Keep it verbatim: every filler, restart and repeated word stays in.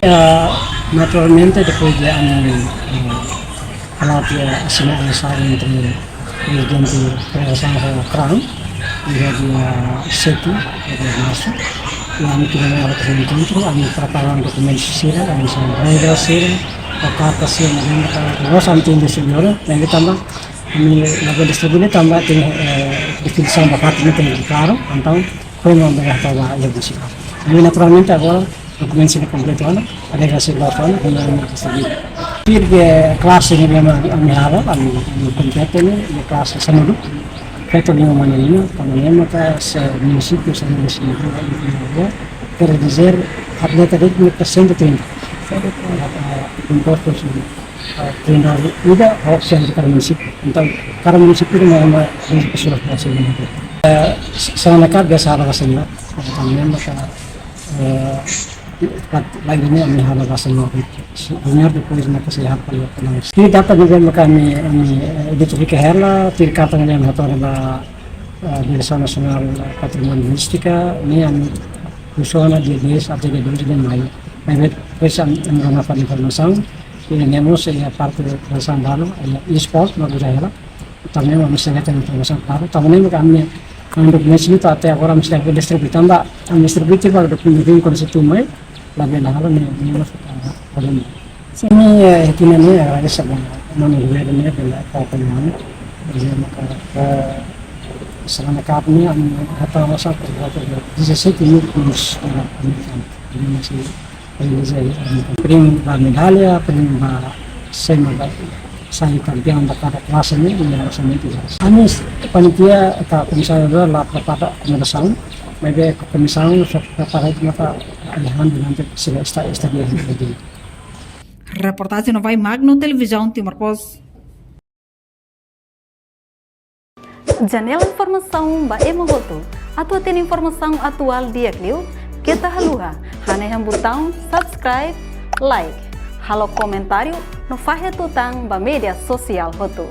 Ya, naturalmente, depois de ami, eh, hala'o tiha asina asar entre Prezidente Federasaun ho Crown, iha dia sete de março, ami tiha ona enkontru, ami prepara dokumentu sira, ami sei regra sira, ho karta sira, no, ami tenke distribui, ami tanba ami labele distribui tanba tenke, eh, definisaun ba fatin ne'e tenke klaru, entaun, foin ami bele hatama iha munisípiu. Ami naturalmente agora dokumentu sira kompletu ona, regra sira klaru ona, ami distribui. Tuir klase ne'ebé ami halo, ami, ami kompete ne'e, iha klase sanulu, feto lima manán lima, tanba ne'e maka se munisípiu, se munisípiu, quer dizer, atleta de'it ne'e sento trinta. Kompostu, eh, treinadór ida, ho sira de kada munisípiu. Entaun, kada munisípiu ne'e mak, mak, eh, se, se na ka biasa ada ka senior. Tanba ne'e maka, eh, lain ne'e ami halo ba senior. Senior depois maka sei halo ba senior. Tuir data ne'ebé maka ami, ami, eh, identifika hela, tuir karta ne'ebé ami hato'o ba, eh, Diresaun Nasionál Patrimóniu Linguístika, ne'e ami husu ona dia dez até dia doze de maio. Maibé, depois ami, ami rona fali informasaun, i ne'e mós iha parte de São Paulo, iha esporte, no bisa hela. Tanba ne'e ami sei hetan informasaun klaru. Tanba ne'e ami, ami dokumentu sira até agora ami sei distribui tanba, ami distribui ba dokumentu sira kuandu sei tun mai, labele halo ne'e, ne'e mós, ah, problema. Sin, ami, eh, ita ne'e agradese ba Maun Governu ne'e pela akompañamentu. Jadi, maka, eh, Serana Cup ne'e, ami hetan osan por volta de dezassete mil clubes, eh, americanos. Jadi, masih, eh, bisa, eh, prêmiu ba medalla, prêmiu ba sema ba sai kampeaun ba kada klase ne'e, ne'e orsamentu. Ami, panitia, ita komisáriu la prepara akomodasaun, maibé komisaun sei prepara ita maka ayah durante sira esta, estadia iha Reportajen Novai Magno, Televizaun Timor Post. Janela informasaun ba ema hotu. Atu hatene informasaun atuál di'ak liu, keta haluha hanehan butaun subscribe, like, halo komentáriu, no fahe tutan ba média sosiál hotu.